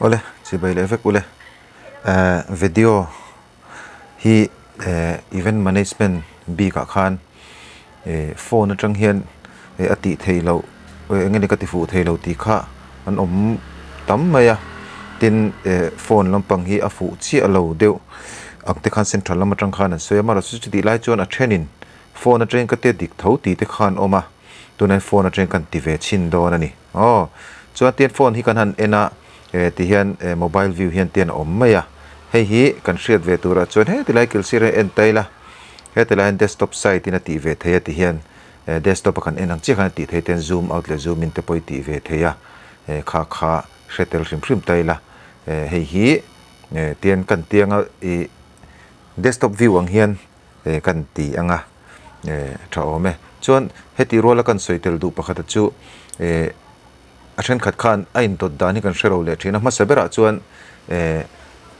Awle chibai leh vek ule eh video hi eh event management bik ah khan eh phone atang hian eh a tih theih loh eng nge ka ti fuh thei lo tih kha an awm tam mai a tin eh phone lampang hi a fuh chiah lo deuh ang te khan central lam atang khan an sawi a amaherawhchu chutih lai chuan a thenin phone atangin ka tia dik tho tih te kha an awm a tunah hian phone atangin kan ti ve chhin dawn a ni. Aw, chuan tian phone hi kan han en a, eh ti hian eh mobile view hian tian a awm mai a, hei hi kan hriat ve turah chuan heti lai kil sir hi en ta ila, heti lai hian desktop site in a tih ve thei a ti hian eh desktop a kan en ang chiah khan a tih thei ten zoom out leh zoom in te pawh i tih ve thei a, eh kha kha hre tel hrim hrim ta ila, eh hei hi eh tian kan tianga ih desktop view ang hian eh kan ti ang a eh tha awm e. Chuan heti ruala kan sawi tel duh pakhata chu eh a thenkhat khan a indawt dan hi kan hre lo leh thin a, hmasa berah chuan eh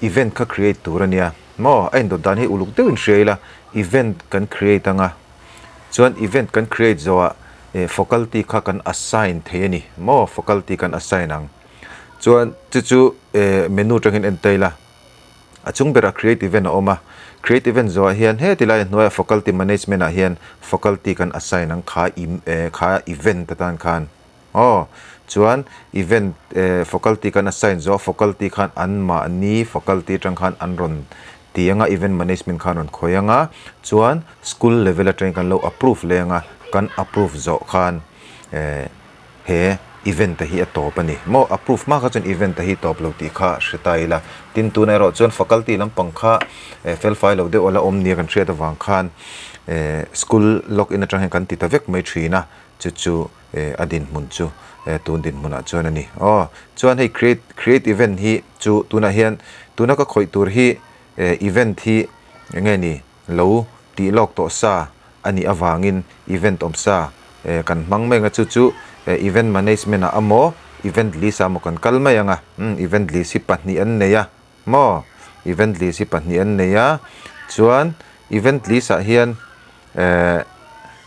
event kha create tur a nia maw a indawt dan hi uluk deuhin hria ila event kan create ang a, chuan event kan create zawhah eh faculty kha kan assign thei a ni maw faculty kan assign ang chuan chu chu eh menu atangin en ta ila. A chung berah create event a awm a, create event zawhah hian heti lai hnuaiah faculty management ah hian faculty kan assign ang kha eh kha event atan khan aw chuan event eh faculty kan assign zawh faculty khan anmahni faculty atang khan an rawn ti anga event management khan rawn khawi anga chuan school level atangin kan lo approve leh anga kan approve zawh khan eh He event te hi a tawp a ni maw? Approve hma kha chuan event te hi tawp lo tih kha hre ta ila. Tin, tunah erawh chuan faculty lampang kha fel fai lo deuh a la awm nia kan hriat avang khan school log in atang hian kan ti ta vek mai thin a, chu chu a dinhmun chu tun dinhmunah chuan a ni. Aw, chuan hei create create event hi chu tunah hian tuna ka khawih tur hi event hi eng nge ni? Lo tih lawk tawh sa a nih avangin event awm sa kan hmang mai ang a, chu chu event management ah amaw event list ah amaw kan kal mai ang a, umm event list hi pahnih an nei a maw, event list hi pahnih an nei a, chuan event list ah hian ehh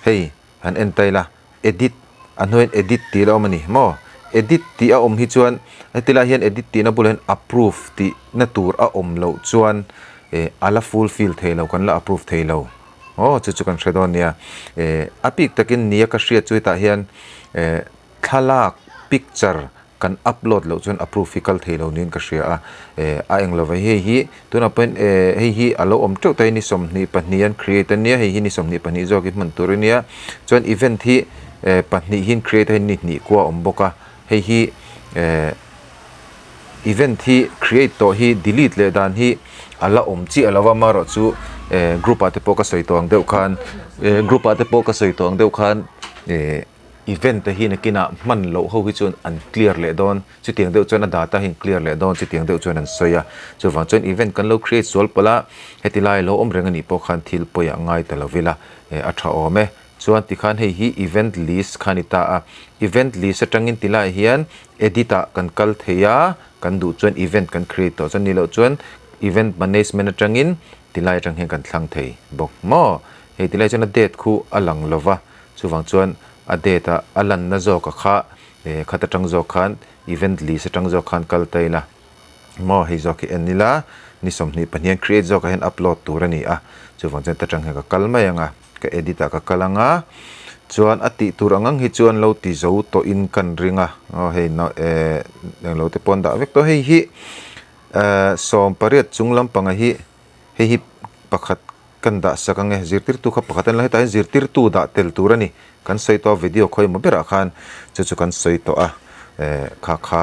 hei han en ta ila edit a hnuaiin edit tih la awm a ni maw, edit tih a awm hi chuan heti lai hian edit tihna bulah hian approve tih na tur a awm loh chuan eh a la fulfill thei lo kan la approve thei lo aw chu chu kan hre dawn nia eh a bik takin nia ka hriat chu hetah hian eh thlalak picture Kan upload loh chuan approve hi kal thei lo niin ka hria a, eh a eng lova hei hi tunah pawhin eh hei hi a lo awm teuh ta hi ni 22 an create a nia hei hi ni 22 zawk hi hman tur a nia chuan event hi eh pahnih hi an create a hei ni hnih kua a awm bawk a hei hi eh event hi create tawh hi delete leh dan hi a la awm chiah lo a amaherawh chu eh group ah te pawh ka sawi tawh ang deuh khan eh group ah te pawh ka sawi tawh ang deuh khan eh. Event te hi nakinah hman loh ho hi chuan an clear leh dawn, chutiang deuh chuan a data hi an clear leh dawn, chutiang deuh chuan an sawi a. Chuvang chuan event kan lo create sual pawlh a, heti lai lo awm reng a nih pawh khan thil pawiah ngai ta lo ila a tha awm e. Chuan tikhan hei hi event list kha a ni ta a, event list atangin ti laiah hian edit ah kan kal thei a, kan duh chuan event kan create tawh chuan ni loh chuan event management atangin ti lai atang hian kan thlang thei bawk maw. Hei ti lai chuan a date khu a lang lo va. Chuvang chuan a date a a lanna zawk a kha eh khat atang zawk khan event list atang zawk khan kal ta ila maw hei zawk hi en ila ni 22 hian create zawkah hian upload tur a ni a chuvang chuan ta tang hian ka kal mai ang a ka edit ah ka kal ang a chuan a tih tur ang ang hi chuan lo ti zo tawh in kan ring a aw hei eh englo te pawh an dah vek tawh hei hi eh 18 chung lampanga hi hei hi pakhat Kan dah sak ang e, zirtirtu kha pakhat a ni lo, hetah hian zirtirtu dah tel tur a ni. Kan sawi tawh a, video khawi emaw berah khan chu chu kan sawi tawh a, eh kha kha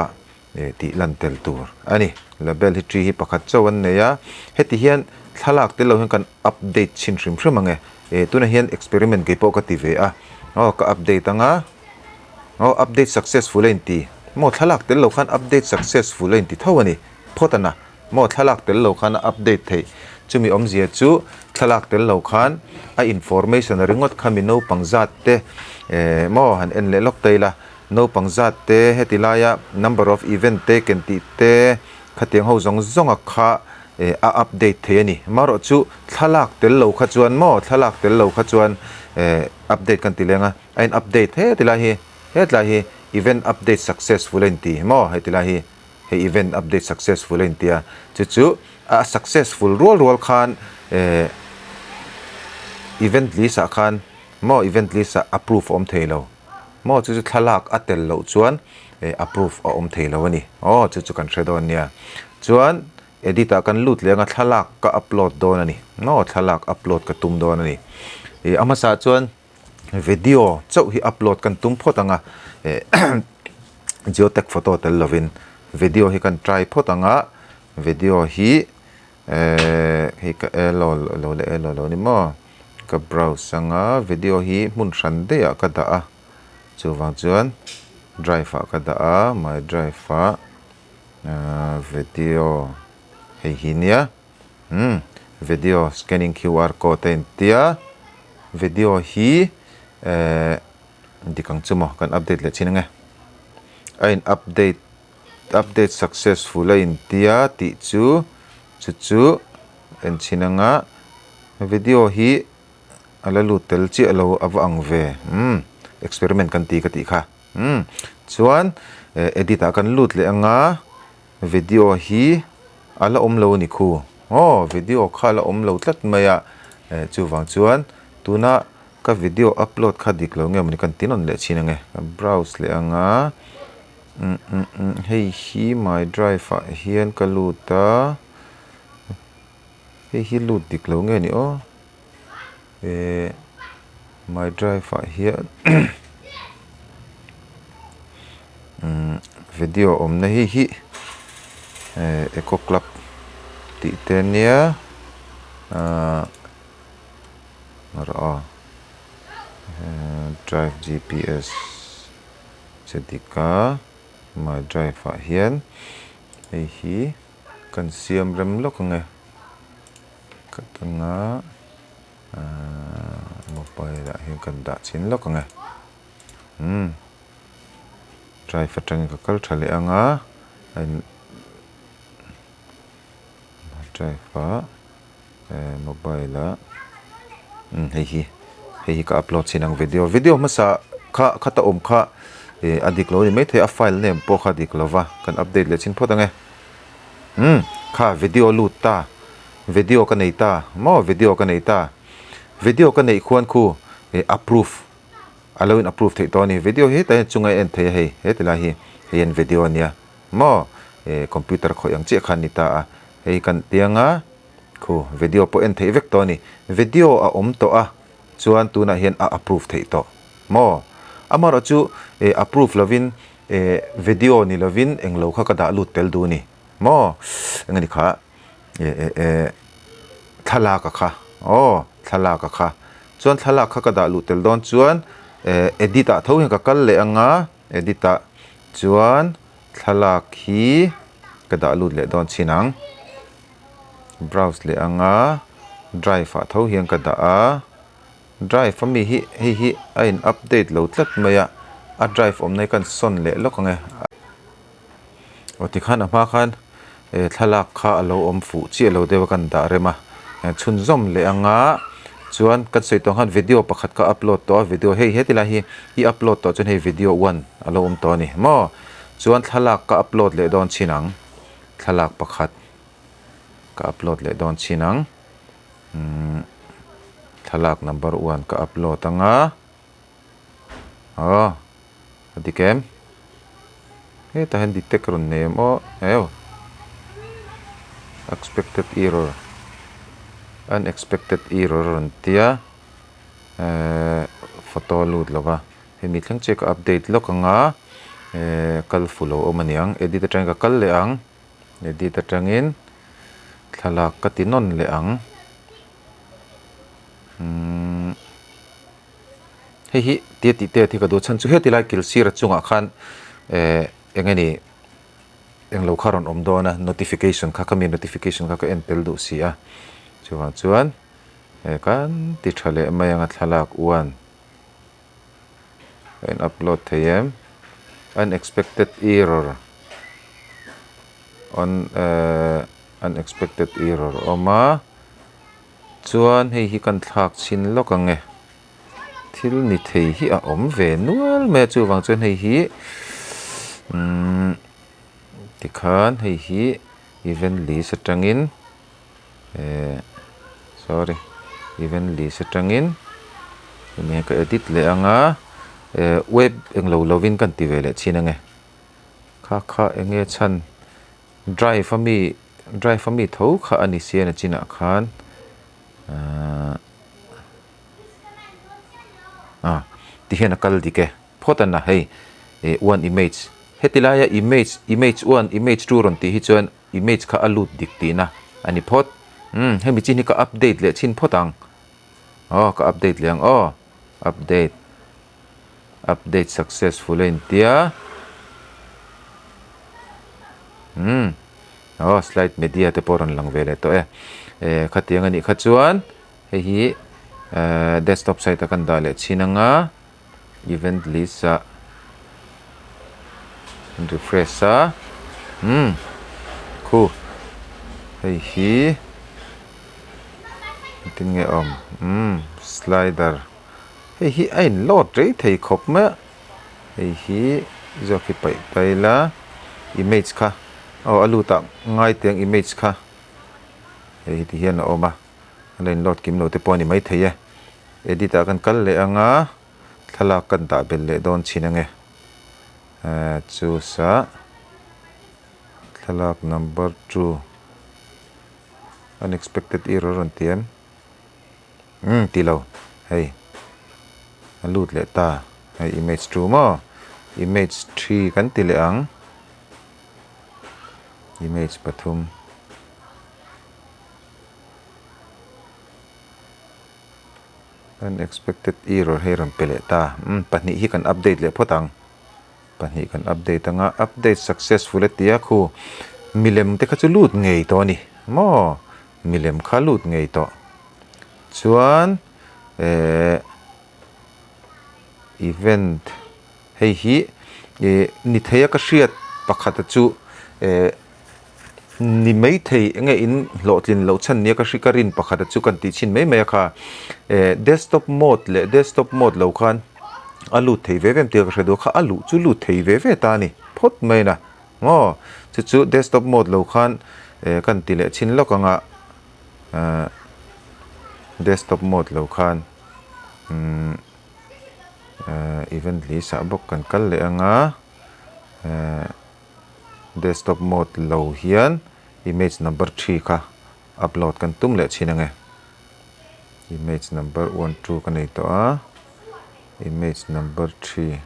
eh tih lan tel tur a ni. Label hi tree hi pakhat chauh an nei a, heti hian thlalak tel lo hian kan update chhin hrim hrim ang e. Eh tunah hian experiment kei pawh ka ti ve a, aw ka update ang a, aw update successful a inti, maw thlalak tel lo khan update successful a inti tho a ni phawt a na. Maw thlalak tel lo khan a update theih. Chumi awmzia chu thlalak tel lo khan a information a ringawt kha mi naupang zat te eh maw han en leh lawk ta ila. Naupang zat te heti laia number of event te ken tih te khatiang ho zawng zawng a kha eh a update thei a ni. Marawh chu thlalak tel lo kha chuan maw thlalak tel lo kha chuan eh update kan ti leng a, a in update heti lai hi hetlai hi event update successful a inti maw heti lai hi. Hei event update successful a intia chu chu a successful rual rual khan eh event list ah khan maw event list ah approve a awm thei lo maw chu chu thlalak a tel loh chuan eh approve a awm thei lo a ni aw chu chu kan hre dawn nia chuan edit ah kan lut leh anga thlalak ka upload dawn a ni maw thlalak upload ka tum dawn a ni ih a hmasa chuan. Video chauh hi upload kan tum phawt ang a, eh geotag photo tel lovin video hi kan try phawt ang a, video hi eh hei ka elo lo leh elo lo ni maw ka browse ang a video hi hmun hran daih ah ka dah a chuvang chuan drive ah ka dah a my drive ah ahh video hei hi nia. Umm video scanning QR code a intia video hi ehh dik ang chu maw kan update leh chin ange a in update update successful a intia tih chu chu chu en chhin anga video hi a la lut tel chiah lo a va ang ve umm experiment kan ti ka tih kha umm chuan eh edit ah kan lut leh anga. Video hi a la awm lo a ni khu. Aw video kha a la awm lo tlat mai a, eh chuvang chuan tuna ka video upload kha dik lo nge mawni kan ti nawn leh thin ange. Ka browse leh ang a, umm umm umm hei hi my drive ah hian ka lut a, hei hi lut dik lo nge ni aw. Eh my drive ah hian umm video awmna hi hi eh eco club tih te ania ahh rawh aw drive G P S che dik a my drive ah hian hei hi kan siam rem lawk ang e. Ka tanga ahh mobile ah hian kan dah chhin lawk ang e umm drive atangin ka kal tha leh ang a drive ah eh mobile ah umm hei hi hei hi ka upload chhin ang video video hmasa kha khata awm kha eh a dik lo a ni maithei a file name pawh kha a dik lo va kan update leh chhin phawt ang e. Umm kha video lut ta video ka nei ta maw video ka nei ta video ka neih khuan khu eh approve a lo in approve theih tawh a ni video hi hetah hian chunga en thei a hei he ti lai hi hei hian video a nia maw eh computer khawih ang chiah khan a ni ta a hei kan tiang a khu video pawh en theih vek tawh a ni video a awm tawh a chuan tunah hian a approve theih tawh maw amaherawhchu eh approve lovin Eh video ni lovin englo kha ka dah lut tel duh a ni maw eng a ni kha eh eh eh thlalak a kha aw thlalak a kha chuan thlalak kha ka dah luh tel dawn chuan eh edit ah tho hian ka kal leh ang a edit ah chuan thlalak hi ka dah lut leh dawn chin ang browse leh ang a drive ah tho hian ka dah a. Drive a mi hi hei hi a in update lo tlat mai a, a drive awmna hi kan sawn leh lawk ang e. Aw tikhan a hma khan eh thlalak kha a lo awm fuh chiah lo deuh a kan dah rem a, chhunzawm leh ang a chuan kan sawi tawh ang khan video pakhat kha upload tawh a video hei heti lai hi i upload tawh chuan hei video one a lo awm tawh a ni maw chuan thlalak ka upload leh dawn chin ang thlalak pakhat ka upload leh dawn chin ang. Umm thlalak number one ka upload anga aw a dik em hetah hian detect rawn nei em aw heu expected error unexpected error a rawn tia ehh photo a lut lo va hemi thleng chiah ka update lawk anga ehh kal fu lo awm a niang edit atangin ka kal leh ang. Edit atangin thlalak ka ti nawn leh ang. Umm hei hi tia tih te hi ka duh chhan chu heti lai kil sir chungah khan eh eng nge ni englo kha rawn awm dawn a notification kha ka mi notification kha ka en tel duh si a chuvang chuan eh kan ti tha leh mai ang a thlalak uan. A in upload thei em unexpected error on ehh unexpected error a awm a chuan hei hi kan thlak chhin lawk ang e thil ni thei hi a awm ve nual mai a chuvang chuan hei hi umm. Tikhan hei hi event list atangin eh sorry event list atangin hemi hian ka edit leh ang a eh web englo lovin ka ti ve leh chhin ang e kha kha eng nge chhan drive ami drive ami tho kha a ni sia na chinah khan ahh ah tihian a kal dik e. Phawt a na hei eh one image heti laia image image one image two rawn tih hi chuan image kha a lut dik tihna a ni phawt umm hemi chin hi ka update leh chhin phawt ang aw ka update leh ang aw update update successful a intia umm aw slide media te pawh a rawn lang ve leh tawh e eh khatiang a nih kha chuan hei hi eh desktop site a kan dah leh chhin anga. Event list ah an refresh a umm khu hei hi engtin nge awm umm slider hei hi a in load rei thei khawp mai a hei hi zawk hi paih ta ila image kha aw a lut ah ngai teh ang image kha hei hi ti hian a awm a a la in load kim lo te pawh a ni maithei e. Edit ah kan kal leh ang a, thlalak kan dah belh leh dawn chhin ang e. Ehh choose ah thlalak number two unexpected error rawn ti em? Umm ti lo hei a lut leh ta hei image two maw image three kan ti leh ang image pathum. Unexpected error hei rawn pe leh ta. Umm pahnih hi kan update leh phawt ang. Pahnih kan update anga update successful a ti a khu milem te kha chu lut ngei tawh a ni maw milem kha lut ngei tawh. Chuan ehh event hei hi ih ni thei a ka hriat pakhat a chu ehh. Ni maithei eng nge in hlawhtlin loh chhan nia ka hri ka rin pakhat a chu kan tih chhin mai mai a kha eh desktop mode leh desktop mode lo khan a lut thei ve ve em tih ka hre duh a kha a luh chu lut thei ve ve ta a ni phawt mai na maw chu chu desktop mode lo khan eh kan ti leh chhin lawk ang a ah desktop mode lo khan umm ah event list ah bawk kan kal leh ang a eh. Desktop mode lo hian image number three kha upload kan tum leh thin ange. Image number one two ka nei tawh a, image number three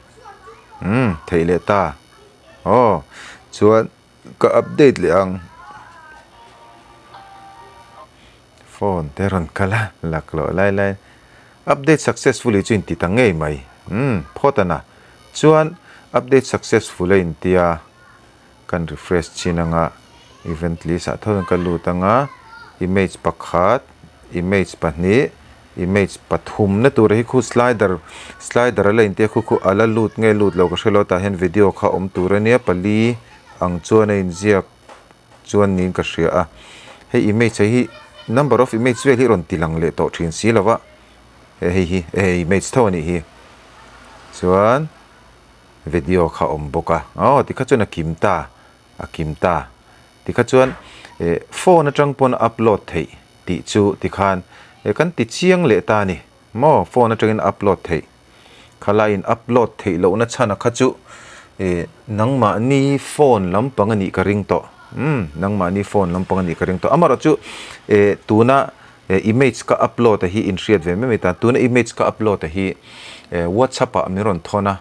umm theih leh ta aw chuan ka update leh ang. Phone te rawn kal a laklawh lai lai update successfully chu inti ta ngei mai umm phawt a na. Chuan update successful a intia kan refresh chin anga event list ah tho in ka lut anga image pakhat image pahnih image pathum na tur hi khu slider slider a la intia khu khu a la lut nge lut lo ka hre lo tah hian video kha awm tur ania pali ang chuan a inziak chuan niin ka hria a hei image hi number of image vel hi rawn ti lang leh tawh thin si lova. He hei hi hei image tho a nih hi chuan video kha a awm bawk a aw tikha chuan a kim ta a kim ta tikha chuan eh phone atang pawn a upload theih tih chu tikhan eh kan ti chiang leh ta a ni maw phone atangin a upload theih khalaiin upload theih lohna chhan a kha chu eh nangmahni phone lampang a nih ka ring tawh umm nangmahni phone lampang a nih ka ring tawh amaherawhchu eh tuna. Eh image ka upload a hi in hriat ve mai mai ta. Tuna image ka upload a hi eh whatsapp ah min rawn thawn a,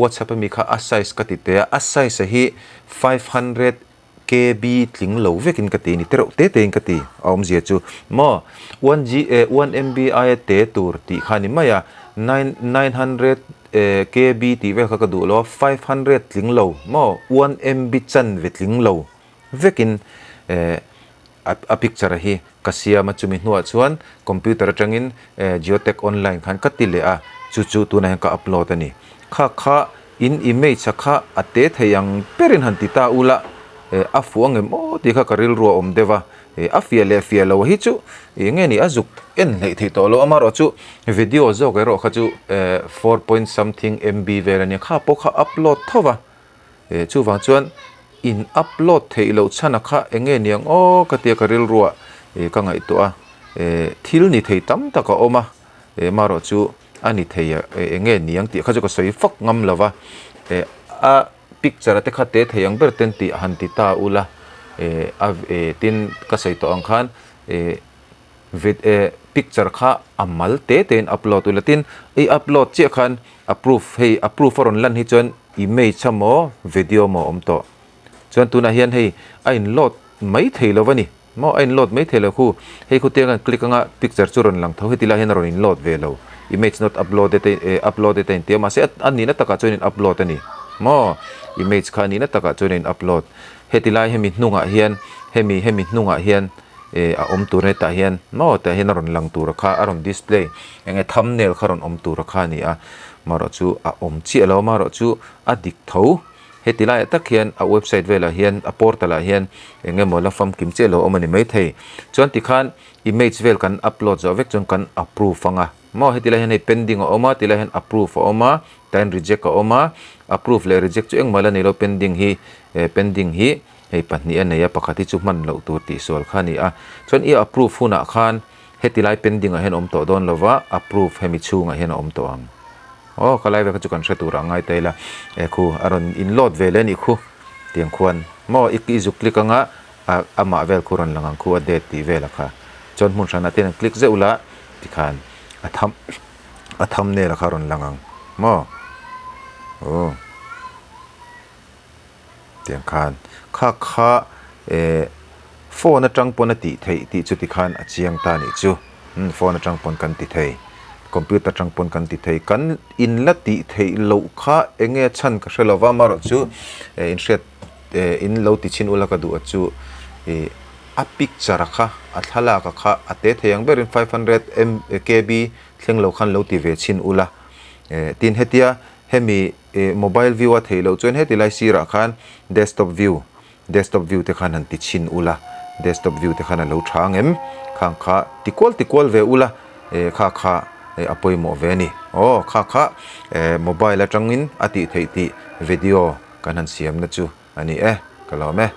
whatsapp ami kha a size ka ti teh a, a size a hi 500 KB tling lo vekin ka ti a ni, tereuh te te in ka ti a awmzia chu maw one G eh one MB aia te tur tih kha a ni mai a, nine 900 eh KB tih vel kha ka duh lo a, 500 tling lo maw one MB chanve tling lo vekin eh a picture hi ka siam a chumi hnuah chuan computer atangin geotech online khan ka ti leh a chu chu tunah hian ka upload a ni kha kha in image a kha a te thei ang berin han ti ta ula a fuh ang em aw tih kha ka rilru a awm deuh a a fiah leh fiah lo hi chu eng nge ni a zuk en hleih theih tawh lo amaherawh chu video zawk erawh kha chu 4 point something MB vel a nia kha pawh kha upload tho va chuvang chuan. In upload theih loh chhan a kha eng nge niang aw ka tia ka rilruah eh ka ngaihtuah a eh thil ni thei tam tak a awm a eh marawh chu a ni thei a eh eng nge niang tih kha chu ka sawi fak ngam lo va eh a picture a te kha te thei ang ber ten tih han ti ta ula eh a eh tin ka sawi tawh ang khan eh vid eh picture kha a mal te te in upload ula tin i upload chiah khan approve hei approve a rawn lan hi chuan image emaw video emaw a awm tawh chuan tunah hian hei a in load mai thei lo a ni maw a in load mai thei lo khu hei khu te a kan click anga picture chu rawn lang tho heti lai hian a rawn in load ve lo image not uploaded eh uploaded a inti a mahse a nihna takah chuan in upload a ni maw image kha a nihna takah chuan a in upload heti lai hemi hnungah hian hemi hemi hnungah hian eh a awm tur hetah hian maw tah hian a rawn lang tur kha a rawn display eng nge thumbnail kha rawn awm tur kha a ni a marawh chu a awm chiah lo marawh chu a dik tho heti laiah tak hian a website velah hian a portal ah hian eng emaw la famkim chiah lo awm a ni maithei chuan tikhan image vel kan upload zawh vek chuan kan approve ang a maw heti lai hian hei pending a awm a ti lai hian approve a awm a tah hian reject a awm a approve leh reject chu engmah la nei lo pending hi eh pending hi Hei pahnih a nei a, pakhat hi chu hman loh tur tih sual kha a ni a. Chuan i approve hunah khan heti lai pending ah hian a awm tawh dawn lova, approve hemi chhungah hian a awm tawh ang. Aw ka lai vel kha chu kan hre turah a ngai ta ila. E khu a rawn in load ve leh a nih khu tiang khuan maw i i zuk click anga a amah vel khu rawn lang ang khu a date tih vel a kha. Chuan hmun hranah te hian an click zeuh la tikhan a tham a thumbnail a kha rawn lang ang maw aw. Tiang khan kha kha eh phone atang pawn a tih theih tih chu tikhan a chiang ta nih chu umm phone atang pawn kan ti thei computer atang pawn kan ti thei kan in la tih theih loh kha eng nge chhan ka hre lova amaherawh chu eh in hriat eh in lo ti chhin ula ka duh a chu ih a picture a kha a thlalak a kha a te thei ang berin 500 M K B thleng lo khan lo ti ve chhin ula eh tin hetia hemi Ih mobile view a theih loh chuan heti lai sirah khan desktop view desktop view te khan han ti chhin ula desktop view te khan a lo tha ang em khang kha ti kual ti kual ve ula eh kha kha eh a pawimawh ve a ni aw kha kha eh mobile atangin a tih theih tih video kan han siamna chu a ni e ka lawm e.